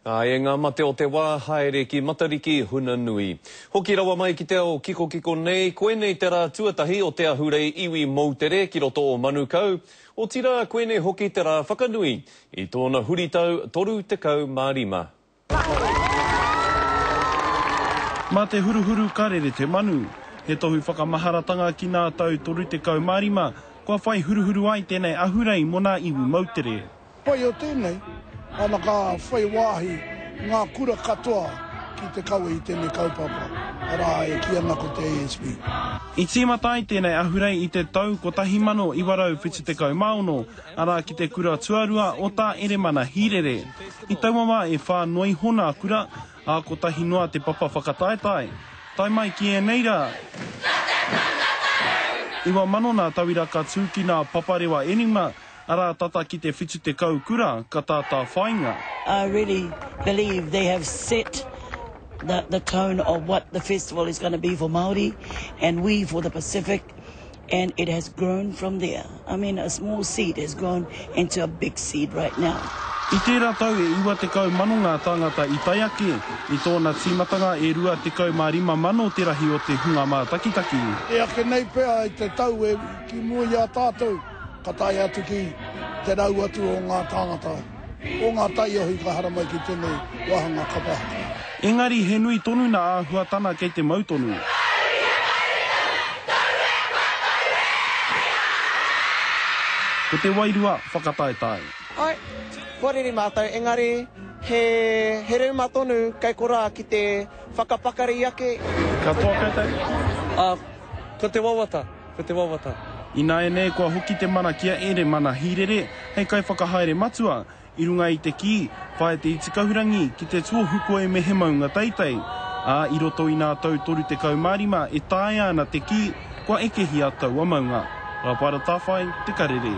Ā, e ngā mate o te wā, haere ki Matariki, huna nui. Hoki rawa mai ki te ao kikokiko nei, koinei te rā tuatahi o te ahurei iwi moutere ki roto o Manukau, otirā koinei hoki te rā whakanui i tōna huritau 35. Mā te huruhuru ka rere te manu. He tohu whakamaharatanga ki nā tau 35 kua whai huruhuru ai tēnei ahurei mō nā iwi moutere. Pai o tēnei, ana ka whai wāhi ngā kura katoa ki te kawe i tēnei kaupapa, arā, e kī ana ko te ASB. I tīmata ai tēnei ahurei i te tau 1976, arā ki te kura tuarua o Tā Eremana Hīrere. I taua wā e whā noa iho nā kura, ā, kotahi noa te papa whakataetae. Tae mai ki ēnei rā, 9,000 nā tauira ka tū ki nā paparewa enigma, Arā tata ki te 70 kura ka tātāwhāinga. I really believe they have set the the tone of what the festival is gonna be for Māori and we for the Pacific and it has grown from there. I mean a small seed has grown into a big seed right now. I tērā tau e 90,000 ngā tāngata i tae ake, i tōna tīmatanga e 25,000 te rahi o te hunga mātakitaki. E ake nei pea i te tau e ki mua i a tātou. Ka tae atu ki te rau atu o ngā tāngata, o ngā taiohi ka haramai ki tēnei wāhanga kapa haka. Engari he nui tonu nā āhuatana kei te mau tonu. Ko te wairua whakataetae. Ae, kua reri mātou, engari he, he reuma tonu kei korā ki te whakapakari ake. Katoa koutou? Ā, ko te wawata. Ko te wawata. Ināianei kua hoki te mana ki a Ēremana Hīrere hei kaiwhakahaere matua, i runga i te kī, whāia te iti kahurangi ki te tuohu koe me he maunga teitei. Ā, i roto i nā tau 35 e taea ana te kī, kua ekehia taua maunga. Rapaera Tawhai, Te Karere.